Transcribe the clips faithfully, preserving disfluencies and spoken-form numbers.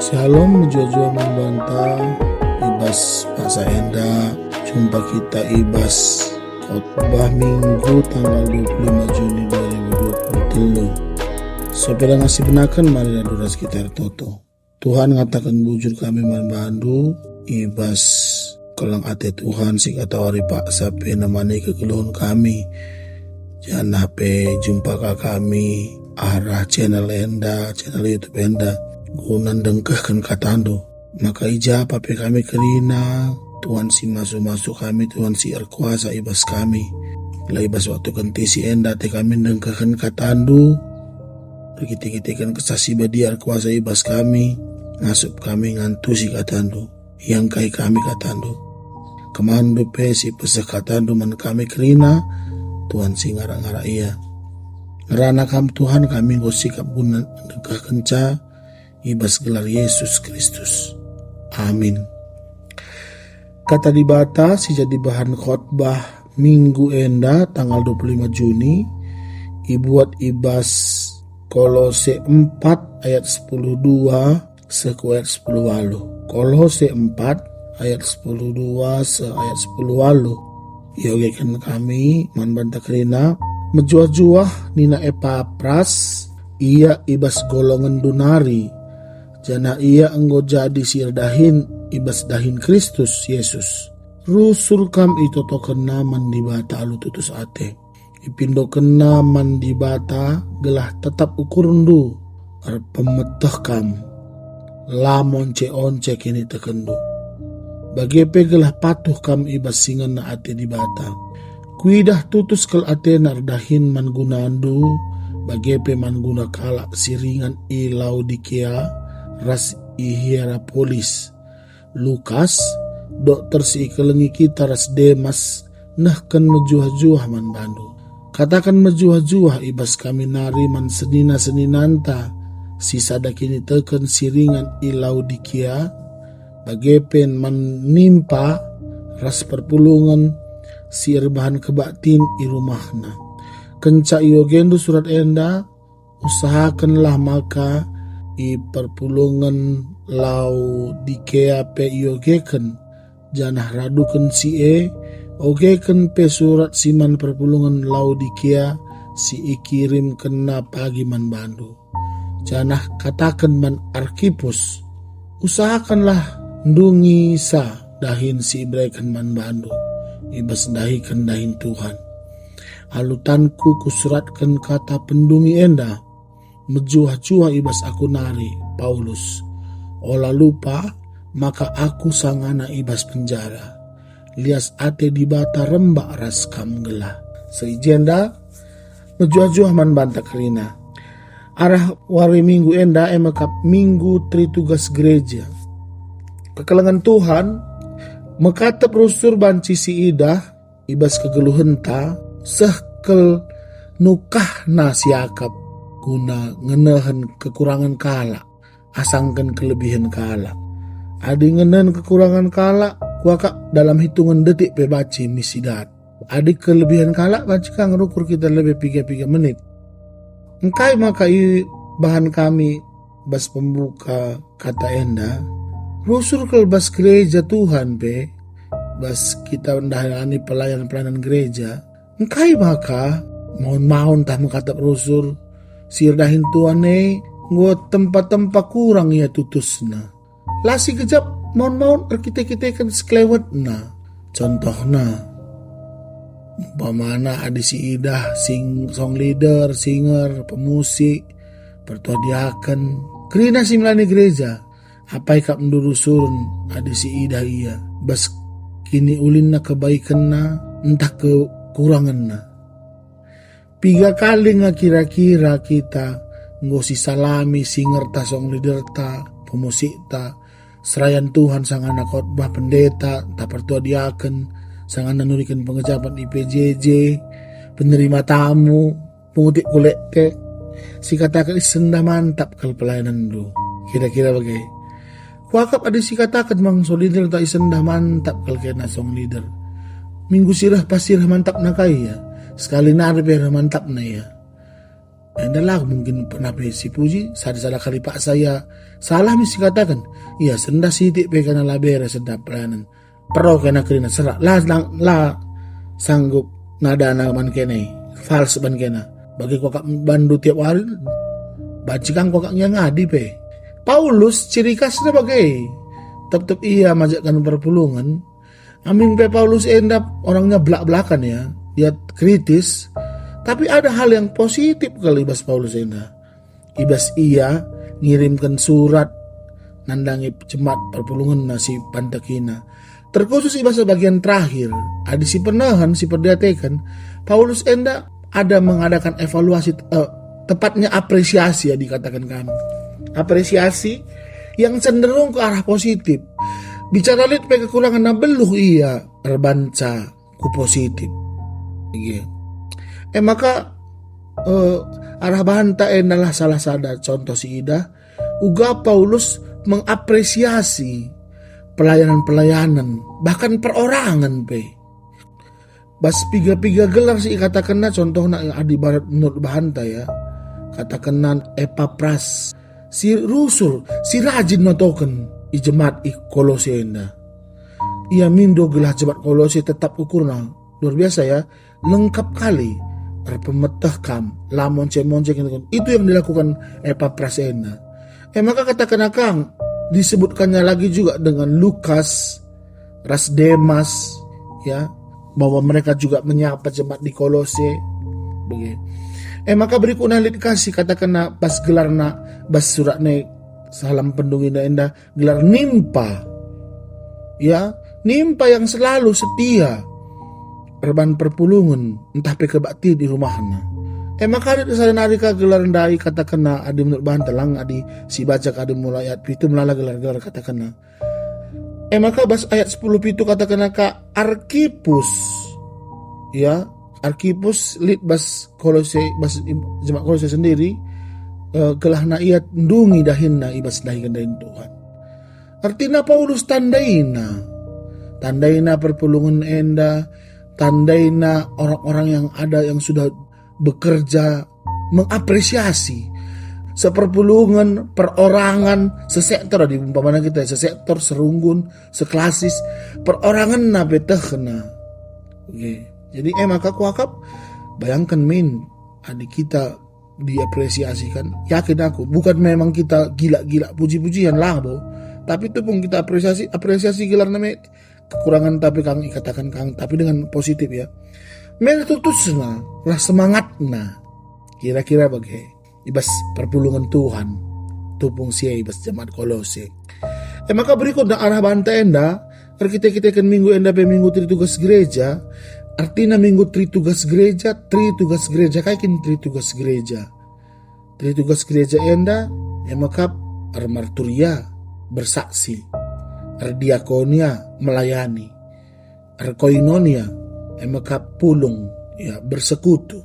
Shalom, mejuah-juah man banta i bas paksa enda. Jumpa kita i bas khotbah Minggu tanggal dua puluh lima Juni dua ribu dua puluh telu. Sope langa sibenaken, mari radu ras kita ertoto. Tuhan, ngataken bujur kami man bandu i bas keleng ate Tuhan, si katawari paksa pe nemani kegeluhen kami. Janah pe jumpa ka kami arah channel enda, channel YouTube enda, guna ndengkehken katandu. Maka i ja pe kami kerina, Tuhan si masu-masu kami, Tuhan si erkuasa i bas kami. La i bas waktu kentisik enda ate kami ndengkehken katandu, erkite-kiteken Kesah Si Badia erkuasa i bas kami, ngasup kami ngantusi katandu, iangkai kami katandu. Kemanndu pe si peseh katandu man kami kerina, Tuhan si ngarak-ngarak ia. Ngerana Kam, Tuhan, kami enggo sikap guna ndengkehkenca, i bas gelar Yesus Kristus. Amin. Kata Dibata si jadi bahan khotbah Minggu enda tanggal dua puluh lima Juni ibuat i bas Kolose empat ayat sepuluh dua seh ku ayat sepuluh waluh. Kolose empat ayat sepuluh dua seh ayat sepuluh waluh. Iogeken kami man banta kerina, mejuah-juah nina Epapras, ia i bas golongenndu nari, janah ia enggo jadi si erdahin i bas dahin Kristus Jesus. Rusur kam itotokenna man Dibata alu tutus ate. Ipindokenna man Dibata gelah tetap ukurndu, erpemeteh kam, la monce-once kinitekenndu. Bage pe gelah patuh kam i bas si ngena ate Dibata. Kuidah tutus kal atena erdahin man gunandu, bage pe man guna kalak si ringan i Laodikia ras i Hierapolis. Lukas, dokter si ikelengi kita ras Demas, nehken mejuah-juah man bandu. Kataken mejuah-juah i bas kami nari man senina-seninanta si sada kiniteken si ringan i Laodikia, bage pe man Nimpa ras perpulungen si erbahan kebaktin i rumahna. Kenca iogendu surat enda, usahakenlah maka i perpulungen Laodikia pe iogeken, janah raduken si e, ogeken pe surat si man perpulungen Laodikia si ikirimkenna pagi man bandu. Janah kataken man Arkipus, usahakenlah ndungisa dahin si ibereken man bandu i bas ndahiken dahin Tuhan. Alu tanku kusuratken kata pendungi enda, mejuah-juah i bas aku nari, Paulus, ola lupa maka aku sangana i bas penjara. Lias ate Dibata rembak ras kam gelah. Seh i jenda, mejuah-juah man banta kerina. Arah wari Minggu enda e me kap Minggu Tritugas Gereja. Kekelengen Tuhan, mekatep rusur banci si idah, i bas kegeluhenta, seh kal nukahna siakap guna ngenehen kekurangen kalak, asangken kelebihen kalak. Adi ngenehen kekurangen kalak, kuakap dalam hitungen detik pe banci mis idah. Adi kelebihen kalak banci ka ngerukur kita lebe piga-piga menit. Engkai maka ibahan kami bas pembuka kata enda? Rusur kal bas gereja Tuhan pe, bas kita ndahani pelayan-pelayanan gereja. Engkai maka maun-maun tah mekatep rusur, si erdahin Tuhan e enggo tempa-tempa kurang ia tutusna. La sigejap maun-maun erkite-kiteken sekelewetna. Contohna, umpamana adi si idah sing song leader, singer, pemusik, pertua diaken, kerina si melani gereja, apai kap ndu rusuren adi si idah ia, bas kiniulinna, kebaikenna, ntah kekurangenna. Piga kali nge kira-kira kita enggo sisalami singerta, song leaderta, pemusikta, serayan Tuhan sangana khotbah, pendeta, ntah pertua diaken, sangana nuriken pengejapen I P J J, penerima tamu, pungutik kulekte, sikataken isendah mantap kal pelayanenndu. Kira-kira bage. Kuakap adi sikataken bangso leader ta isendah mantap kal kena song leader. Minggu si reh pasti reh mantapna ka ia. Sekali nari pe reh mantapna ia. Enda la mungkin pernah pe sipuji, sada-sada kali paksa ia salah misi kataken. Ia sendah sitik pe kena la bere sendah pelayanen. Pero kena kerina serak, la, la, la sanggup nadana man kene, fals ban kena. Bagi kuakap bandu tiap hari, banci kang kuakap ngiangadi pe. Paulus ciri khasna bage. Tep-tep ia majakkan perpulungen. Amin pe Paulus enda orangnya belak-belakan ya, dia kritis. Tapi ada hal yang positif kal i bas Paulus enda. I bas ia ngirimken surat nandangi jemaat perpulungenna si pantekina. Terkhusus i bas bagian terakhir, adi si pernehen, si perdiateken, Paulus enda ada mengadakan evaluasi, eh, tepatnya apresiasi ya dikatakan kami. Apresiasi yang cenderung ke arah positif. Bicara lit pe kekurangan, nah beluh ia erbanca ku positif. Iya. E maka, eh, arah bahanta endalah salah sada contoh si idah, uga Paulus mengapresiasi pelayanan-pelayanan, bahkan perorangan pe. Bas piga-piga gelar si ikatakenna, contohna adi barat menurut bahanta ya, katakenna Epapras, si rusur, si rajin notoken i jemaat i Kolose enda. Ia mindo gelah jemaat Kolose tetap ukurna luar biasa ya, lengkap kali, erpemeteh kam, la monce-monce. Itu yang dilakukan Epapras enda. E maka katakenna kang, disebutkannya lagi juga dengan Lukas ras Demas, ya, bahwa mereka juga menyapa jemaat di Kolose. Bage. E maka berikutna lit ka si katakenna bas gelarna, bas suratna salam pendungina enda, gelar Nimpa. Ya, Nimpa yang selalu setia erban perpulungen, ntah pe kebaktin i rumahna. E maka lit sada nari ka gelar ndai katakenna adi menurut bahan telang, adi si baca ka adi mulai ayat pitu melala gelar-gelar katakenna. E maka bas ayat sepuluh pitu katakenna ka Arkipus. Ya, Arkipus lit bas Kolose, bas im-, jemaat Kolose sendiri, eh, gelahna ia ndungi dahinna i bas dahin-dahin Tuhan. Ertina Paulus tandaina. Tandaina perpulungen enda, tandaina orang-orang yang ada yang sudah bekerja mengapresiasi seperpulungen, perorangan, sesektor, di umpamana kita sesektor, serunggun, seklasis, peroranganna pe tehna. Oke. Jadi, e maka kuakap, bayangkan min, adi kita diapresiasikan, yakin aku, bukan memang kita gila-gila puji-pujian, labo, tapi tupung kita apresiasi, apresiasi gelarna me kekurangan tapi kang ikatakan kang, tapi dengan positif ya. Mena tutusna, lah semangatna. Kira-kira bage. I bas perpulungen Tuhan, tupung si e i bas jemaat Kolose. E maka berikutna arah banta enda, erkite-kiteken minggu enda pe minggu Tritugas Gereja, artina minggu Tritugas Gereja, Tritugas Gereja, kai kin Tritugas Gereja? Tritugas Gereja enda, e mekap ermarturia, bersaksi, erdiakonia, melayani, erkoinonia, e mekap pulung, ya, bersekutu.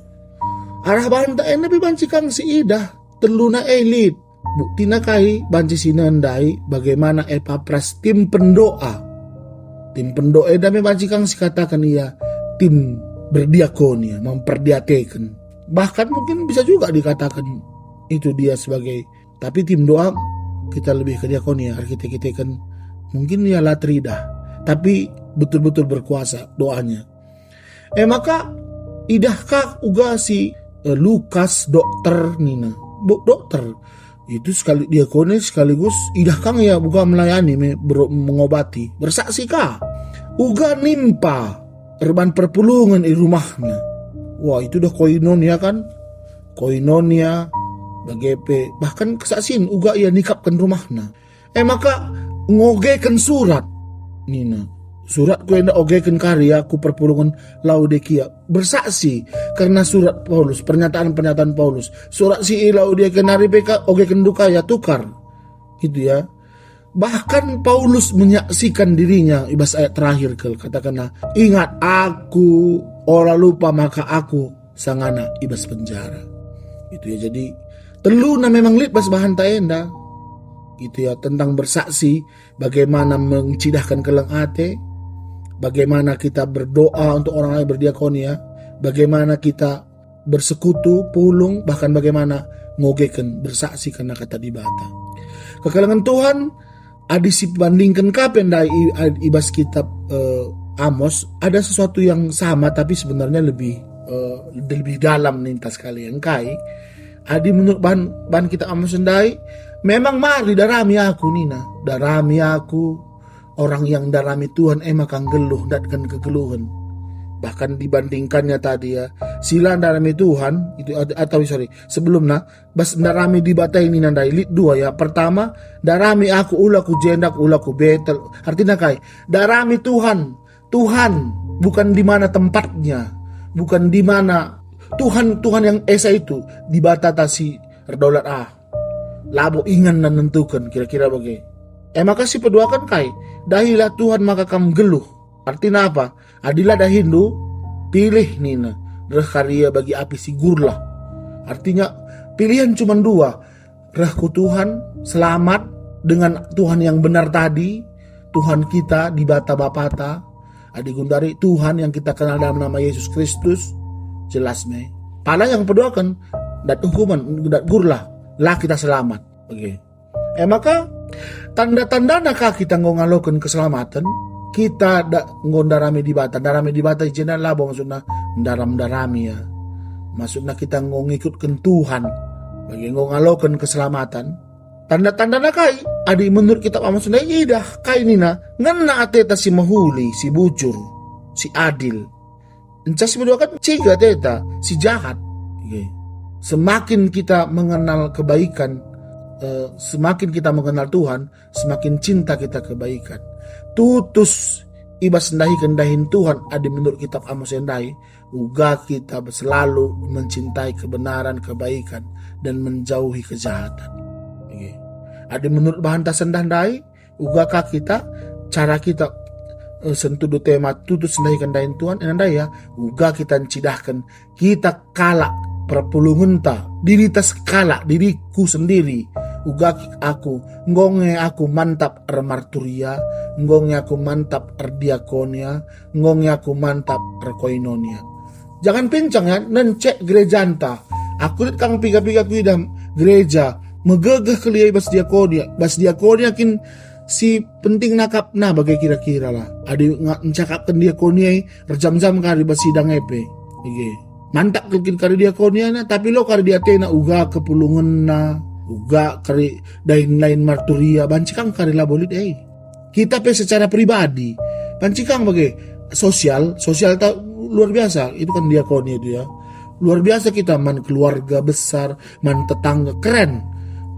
Arah banta enda pe banci kang si idah, teluna e lit. Buktina kai banci si nendai bagaimana Epapras tim pendoa. Tim pendoa enda me banci kang si katakan ia tim berdiakonia, memperdiateken. Bahkan mungkin bisa juga dikatakan itu dia sebagai, tapi tim doa kita lebih ke diakonia, erkite-kiteken mungkin ia la teridah, tapi betul-betul berkuasa doanya. E maka, idah ka uga si, eh, Lukas dokter nina. Bu, dokter, itu sekali diakoni sekaligus idah kang ia uga melayani me bero-, mengobati. Bersaksi ka. Uga Nimpa erban perpulungen i rumahna. Wah, itu dah koinonia kan? Koinonia, bage pe, bahkan kesaksian uga ia nikapken rumahna. E maka ngogeken surat, nina. Suratku enda ogeken kari aku perpulungen Laodikia. Bersaksi karena surat Paulus, pernyataan-pernyataan Paulus. Surat si i Laodikia nari pe ka ogeken duka ya tukar. Gitu ya. Bahkan Paulus menyaksikan dirinya i bas ayat terakhir kal, katakanlah, "Ingat aku, ola lupa maka aku sangana i bas penjara." Itu ya, jadi teluna memang lit bas bahanta enda. Itu ya, tentang bersaksi, bagaimana mencidahkan keleng ate, bagaimana kita berdoa untuk orang lain, berdiakonia, bagaimana kita bersekutu, pulung, bahkan bagaimana ngogeken, bersaksi kerna kata Dibata. Kekelengen Tuhan, adi sibandingken ka pe ndai i, i bas kitab, eh, Amos, ada sesuatu yang sama tapi sebenarnya lebih, eh, lebih dalam ninta sekali engkai. Adi menurut bahan, bahan kitab Amos ndai, memang mari darami aku nina, darami aku, orang yang ndarami Tuhan e maka nggeluh ndatken kegeluhen. Bahkan dibandingkannya tadi ya, si la ndarami Tuhan, itu at-, atau sorry, sebelumna, bas ndarami Dibata ini nandai lit dua ya. Pertama, darami aku ula ku jenda, ula ku Betel. Artina kai? Darami Tuhan. Tuhan, bukan di mana tempatnya, bukan di mana Tuhan, Tuhan yang esa itu, Dibata ta si erdolat ah. Labo ingan nentuken kira-kira bage. E maka si peduaken kai? Dahilah Tuhan maka kam geluh. Artina apa? Adila dahindu, pilih nina, reh karia bagi api si gurlah. Artinya, pilihan cuma dua, reh ku Tuhan, selamat dengan Tuhan yang benar tadi, Tuhan kita, Dibata Bapata, adi gundari Tuhan yang kita kenal dalam nama Yesus Kristus, jelas me. Pala yang peduaken, dat hukuman, dat gurlah, la kita selamat. Oke. E maka, tanda-tandana ka kita enggo ngaloken keselamaten, kita da enggo ndarami Dibata. Ndarami Dibata i jenda labo maksudna ndaram-ndarami ya. Maksudna kita enggo ngikutken Tuhan. Bagi enggo ngaloken keselamaten. Tanda-tandana kai? Adi menurut kitab Amos ndai idah kai nina, ngena ateta si mehuli, si bujur, si adil. Enca si peduaken ciga ateta, si jahat. Oke. Semakin kita mengenal kebaikan, eh, semakin kita mengenal Tuhan, semakin cinta kita kebaikan. Tutus i bas ndahiken dahin Tuhan adi menurut kitab Amos ndai, uga kita selalu mencintai kebenaran, kebaikan, dan menjauhi kejahatan. Oke. Adi menurut bahanta sendah ndai, uga ka kita, cara kita, eh, sentudu tema tutus ndahiken dahin Tuhan, enda ya, uga kita ncidahken kita kalak perpulungenta, dirita sekalak, diriku sendiri, uga ki-, aku, enggo nge aku mantap ermarturia, enggo nge aku mantap erdiakonia, enggo nge aku mantap erkoinonia. Jangan pincang ya, nencek gerejanta. Aku lit kang piga-piga kuidah gereja, megegeh kelia i bas diakonia. Bas diakonia kin si penting nakapna bage kira-kira lah. Adi nga-, ncakapken diakonia i, erjam-jam kari bas sidang e pe. Ige. Mantap kel kin kari diakoniana, tapi lo kari diatena uga kepulungenna, uga kari dahin lain marturia, banci kang kari labo lit e. Kita pe secara pribadi, banci kang bage sosial, sosial ta luar biasa, itu kan diakonia itu ya. Luar biasa kita man keluarga besar, man tetangga, keren.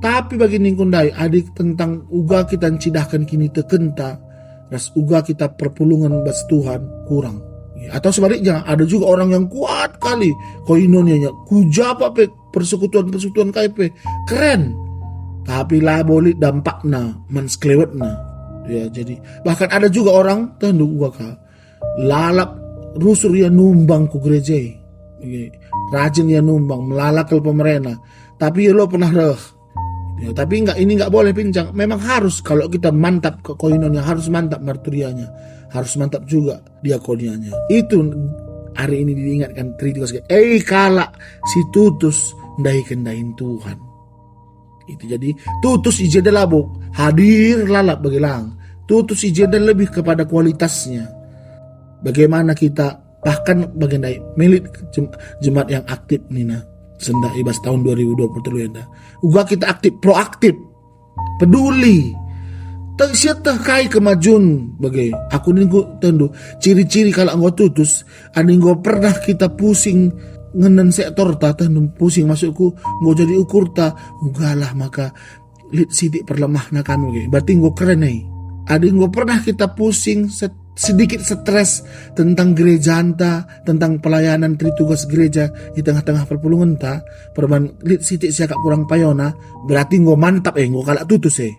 Tapi bagi ningku ndai, adi tentang uga kita ncidahken kinitekenta, ras uga kita perpulungen bas Tuhan, kurang. Ya, atau sebaliknya, ada juga orang yang kuat kali koinonianya, kujapa pe persekutuan-persekutuan kai pe, keren. Tapi labo lit dampakna man sekelewetna. Ya, jadi bahkan ada juga orang, tehndu uga ka, lalap rusur ia numbang ku gereja e. Iya, rajin ia numbang, melala kel pemerena. Tapi ia lo pernah reh. Ya, tapi enggak, ini enggak boleh pincang. Memang harus, kalau kita mantap ke koinonia, harus mantap marturianya. Harus mantap juga diakonianya. Itu hari ini diingatkan Tridua Sekalian. Eh, kalak si tutus ndahiken dahin Tuhan. Itu jadi tutus i jenda labo hadir lalap bage lang. Tutus i jenda lebih kepada kualitasnya. Bagaimana kita bahkan bage ndai melit jem-, jemaat yang aktif nina sendah i bas tahun dua ribu dua puluh telu enda. Uga kita aktif, proaktif, peduli. Teh sieteh kai kemajun bage. Aku ningku tehndu ciri-ciri kalak enggo tutus, adi enggo pernah kita pusing ngenen sektorta, tehndu pusing maksudku, enggo jadi ukurta, ugalah maka lit sitik perlemahna kami bage. Berarti enggo keren e. Adi enggo pernah kita pusing set-, sedikit stres tentang gerejanta, tentang pelayanan tri tugas gereja di tengah-tengah perpulungenta, perban lit sitik siakap kurang payona, berarti enggo mantap e, enggo kalak tutus e.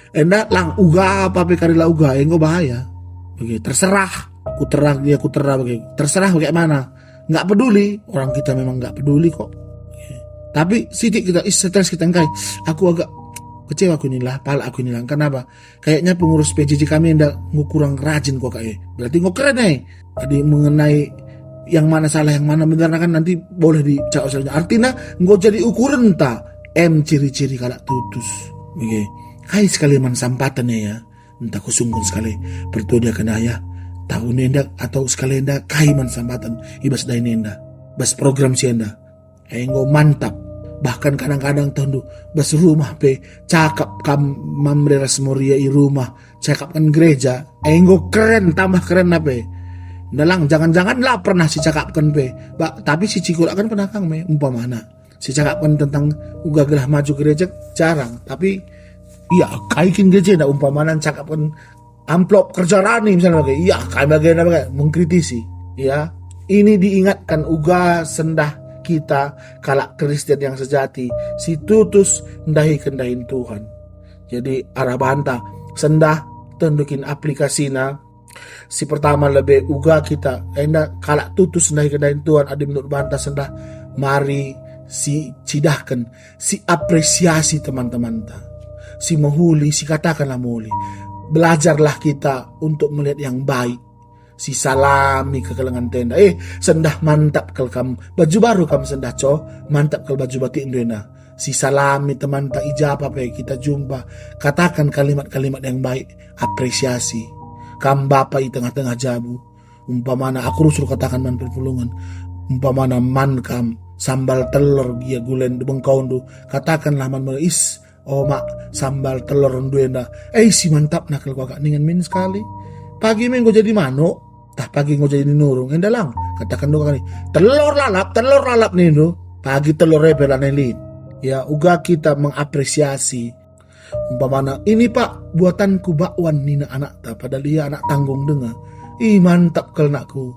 Enda lang uga apa pe kari la uga, e enggo bahaya. Oke, terserah, ku terang dia ku terang bage. Terserah bagaimana. Nggak peduli, orang kita memang nggak peduli kok. Oke. Tapi sitik kita, ih, stres kita engkai. Aku agak kecewa aku inilah, pala aku inilah. Kenapa? Kayaknya pengurus P J J kami enda enggo kurang rajin kok, Kak, eh. Berarti enggo keren, eh. Tadi mengenai yang mana salah, yang mana benar, kan nanti boleh dicakap selanjutnya. Artinya, enggo jadi ukurenta, em ciri-ciri kalak tutus. Oke. Kai sekali man sampaten ya, entah kusungkun sekali pertua diaken ayah, tahun enda atau sekali enda kai man sampaten i bas dahin enda, bas program si enda. Enggo mantap. Bahkan kadang-kadang tehndu bas rumah pe cakap kam Mamre ras Moria i rumah, cakapken gereja, enggo keren, tambah keren pe. Ndalang, jangan-jangan la pernah sicakapken pe. Ba, tapi sicikulaken pernah kang me, umpamana. Sicakapken tentang uga gelah maju gereja jarang, tapi ia kai kin gereja enda umpamana cakapken amplop kerja rani misalnya bage. Ia kai bage enda bage, mengkritisi. Ya, ini diingatkan uga sendah kita kalak Kristen yang sejati, si tutus ndahiken dahin Tuhan. Jadi arah banta sendah tehndu kin aplikasina. Si pertama lebe uga kita enda kalak tutus ndahiken dahin Tuhan adi menurut banta sendah mari si cidahken, si apresiasi teman-temanta, si mehuli, si katakenlah mehuli. Belajarlah kita untuk melihat yang baik, si salami kekelengen enda. Eh, sendah mantap kal kam, baju baru kam sendah, coh, mantap kal baju batikndu enda. Si salami temanta i japa pe kita jumpa, katakan kalimat-kalimat yang baik, apresiasi. Kam bapa i tengah-tengah jabu, umpamana aku rusur katakan man perpulungen, umpamana man kam sambal telor gia gulen bengkaundu, katakanlah man mula, "Is, o mak, sambal telor ndu enda, eh, si mantapna kal kuakap ningen min sekali. Pagi me enggo jadi manuk, tah pagi enggo jadi ninurung, enda lang." Katakan dua kali, "Telor lalap, telor lalap," nindu. Pagi telor e pe lanai lit. Ya, uga kita mengapresiasi. Umpamana, "Ini, Pak, buatanku bakwan," nina anakta, padahal ia anak tanggung denga. "Ih, mantap kal, nakku.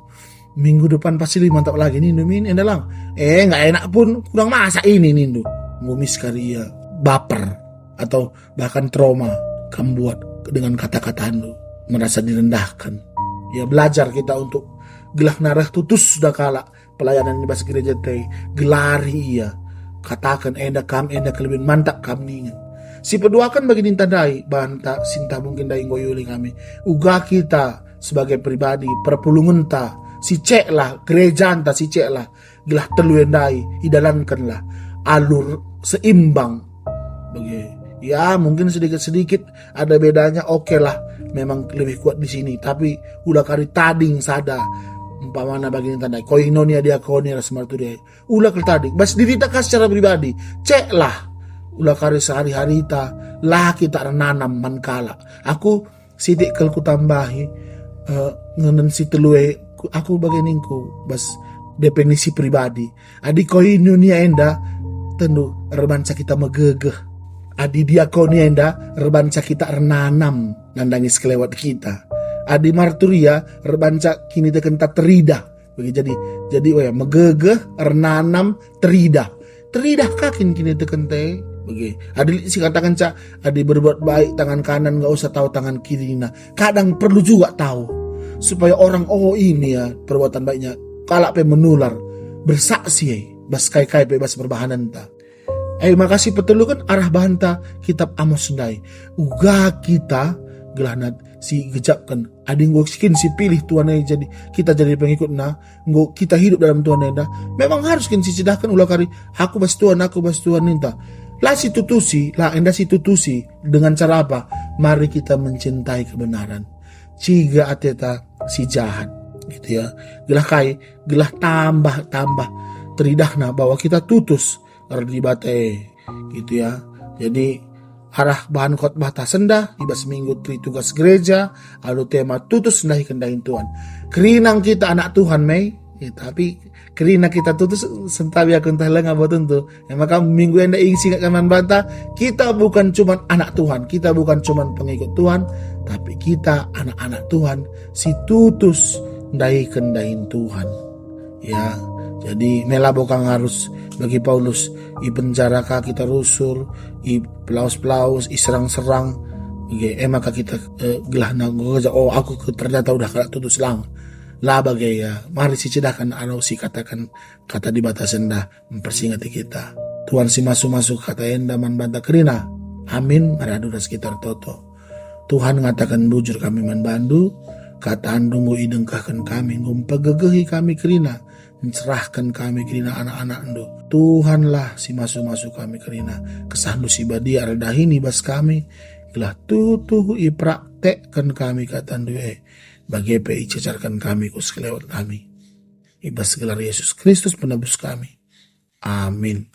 Minggu depan pasti lebih mantap lagi," nindu min, enda lang. "Eh, nggak enak pun, kurang masak ini," nindu. Ngumis kari ia baper atau bahkan trauma kam buat dengan kata-katandu, merasa direndahkan. Ya, belajar kita untuk gelah nareh tutus sudah kalak pelayanan i bas gereja te, gelari ia. Kataken enda kam, enda kelebin mantap kam ningen. Si peduaken bagi ninta ndai, banta si ntah mungkin ndai enggo iuli kami. Uga kita sebagai pribadi, perpulungenta, si ceklah, gerejanta si ceklah, gelah telu e ndai idalankenlah alur seimbang. Bage. Ya, mungkin sedikit-sedikit ada bedanya, oke lah, memang lebih kuat di sini, tapi ula kari tading sada, umpamana bagi ninta ndai, koinonia, diakonia ras marturia. Ula kal tading, bas dirita ka secara pribadi, ceklah. Ula kari sehari-harita, la kita ernanam man kalak. Aku sitik kal kutambahi, eh, ngenen si telu e, ku-, aku bage ningku bas definisi pribadi. Adi koinonia enda, tentu erbanca kita megegeh. Adi diakonia enda, erbanca kita ernanam nandangi sekelewet kita. Adi marturia, erbanca kinitekenta teridah. Bagi jadi, jadi, oh ya, megegeh, ernanam, teridah. Teridah ka kin kinitekenta e? Bagi, adi lit si katakenca, adi berbuat baik tangan kanan, nggak usah tahu tangan kirina. Kadang perlu juga tahu, supaya orang, oh, ini ya perbuatan baiknya, kalak pe menular, bersaksi, eh, bas kai-kai pe bas perbahanenta. Eh, makasih peteluken arah bahanta kitab Amos ndai. Uga kita gelahna si gejapken. Adi enggo kin si pilih Tuhan e jadi kita jadi pengikutna, enggo kita hidup dalam Tuhan enda, memang harus kin si cidahken ula kari, "Aku bas Tuhan, aku bas Tuhan," ninta. La si tutusi, la enda si tutusi. Dengan cara apa? Mari kita mencintai kebenaran. Ciga ateta si jahat, gitu ya. Gelah kai? Gelah tambah-tambah teridahna bahwa kita tutus ras Dibata e, gitu ya. Jadi, arah bahan khotbah ta sendah i bas Minggu Tri Tugas Gereja, alu tema tutus ndahiken dahin Tuhan. Kerina kita anak Tuhan me, ya, tapi kerina kita tutus sentabi aku ntah langa bo tentu. E maka minggu enda ing singat man banta, kita bukan cuman anak Tuhan, kita bukan cuman pengikut Tuhan, tapi kita anak-anak Tuhan si tutus ndahiken dahin Tuhan. Ya, jadi me labo kang arus bagi Paulus, i penjara ka kita rusur, i pelaus-pelaus, i serang-serang. Oke, e maka kita, eh, gelahna geja, "Oh, aku ke-, ternyata udah kalak tutus lang." La bage ya, mari si cidahken anu si kataken kata Dibata sendah mempersingati kita. Tuhan si masu-masu kata enda man banta kerina. Amin, mari adu ras kita ertoto. Tuhan ngataken bujur kami man bandu, KataNdu enggo idengkehken kami, enggo mpegegehi kami kerina, ncerahken kami kerina anak-anakNdu. Tuhanlah si masu-masu kami kerina. KesahNdu si Badia erdahin i bas kami, gelah tuhu-tuhu ipraktekken kami KataNdu e, bage pe icecarken kami ku sekelewet kami. I bas gelar Yesus Kristus Penebus kami. Amin.